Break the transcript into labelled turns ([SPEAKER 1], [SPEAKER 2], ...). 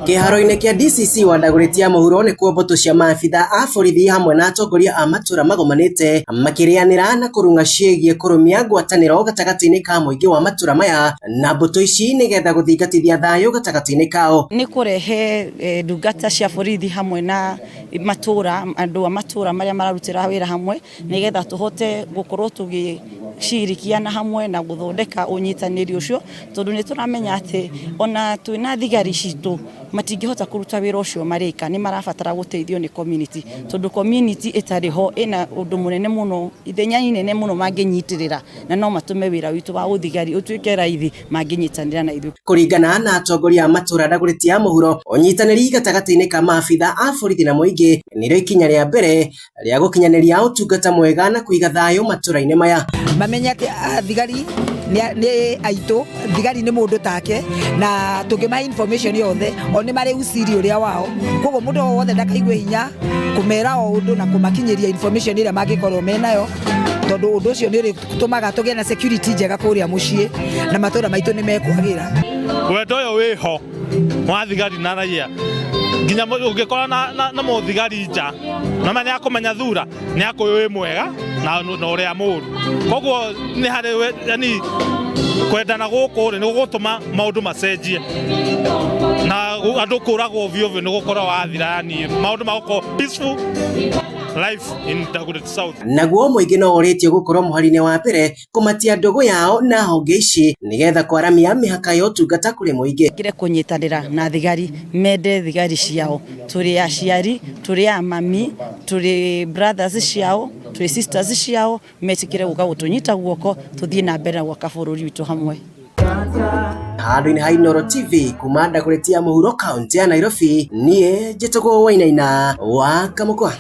[SPEAKER 1] Kĩharo-inĩ kĩa DCC wa Dagoretti ya mũhuro nĩkuo mbũtũ cia maabitha a borithi hamwe na atongoria a matũra magomanĩte makĩrĩanĩra na kũrung'a ciĩgiĩ kũrũmia ngwatanĩro gatagatĩ-inĩ ka mũingĩ wa matũra maya na mbũtũ ici nĩgetha gũthingatithia thayũ gatagatĩ-inĩ kao.
[SPEAKER 2] Nĩ kũrehe ndungata cia borithi hamwe na matũra, andũ a matũra marĩa mararutĩra wĩra hamwe nĩgetha tũhote gũkorwo tũgĩcirikiana hamwe na gũthondeka ũnyitanĩri ũcio, tondũ nĩ tũramenya atĩ ona twĩna thigari citũ matingĩhota kũruta wĩra ũcio marĩka, nĩ marabatara gũteithio nĩ community, tondũ community ĩtarĩ ho ĩna ũndũ mũnene mũno, ithenya inene mũno mangĩnyitĩrĩra na no matũme wĩra witũ wa ũthigari ũtuĩke raithi mangĩnyitanĩra na ithuĩ.
[SPEAKER 1] Kũringana na atongoria a matũra Dagoretti ya mũhuro, ũnyitanĩri gatagatĩ-inĩ ka maabitha a borithi na mũingĩ nĩrĩo ikinya rĩa mbere rĩa gũkinyanĩria ũtungata mwega na kũiga thayũ matũra-inĩ maya.
[SPEAKER 3] Mamenye atĩ thigari nĩ aitũ, thigari nĩ mũndũ take, na tũngĩmahe information yothe o nĩ marĩ uciri ũrĩa wao, koguo mũndũ o wothe ndakaigue hinya kũmera o ũndũ na kũmakinyĩria information ĩrĩa mangĩkorwo menayo, tondũ ũndũ ũcio nĩ ũrĩtũmaga tũgĩe na security njega kũrĩa mũciĩ na matũra maitũ nĩ mekwagĩra.
[SPEAKER 4] Wendo ũyũ wĩho wa thigari na raia, nginya ũngĩkora na mũthigari nja na ma nĩakũmenya thura nĩakũĩ wĩ mwega na ũrĩa mũru, koguo nĩ harĩ yani kwendana gũkũ rĩ nĩgũgũtũma maũndũ macenjie na andũ kũragwo ovyo ovyo nĩ gũkorwo wathira, yani maũndũ magũkorwo peaceful life in Dagoretti South.
[SPEAKER 1] Naguo mũingĩ no ũrĩtio gũkorwo mũhari-inĩ wa mbere kũmatia ndũgũ yao na honge ici nĩgetha kwaramia mĩhaka ya ũtungata kũrĩ mũingĩ.
[SPEAKER 2] Kire kũnyitanĩra na thigari, mende thigari ciao, tũrĩ aciari, tũrĩ a mami, tũrĩ brothers ciao, tũrĩ sisters ciao, metĩkĩre gũka gũtũnyita guoko tũthiĩ na mbere na gwaka bũrũri witũ hamwe.
[SPEAKER 1] Handũ-inĩ ha Inooro TV kuma Dagoretti ya mũhuro kaunti ya Nairobi, niĩ njĩtagwo Wainaina wa Kamũkwa.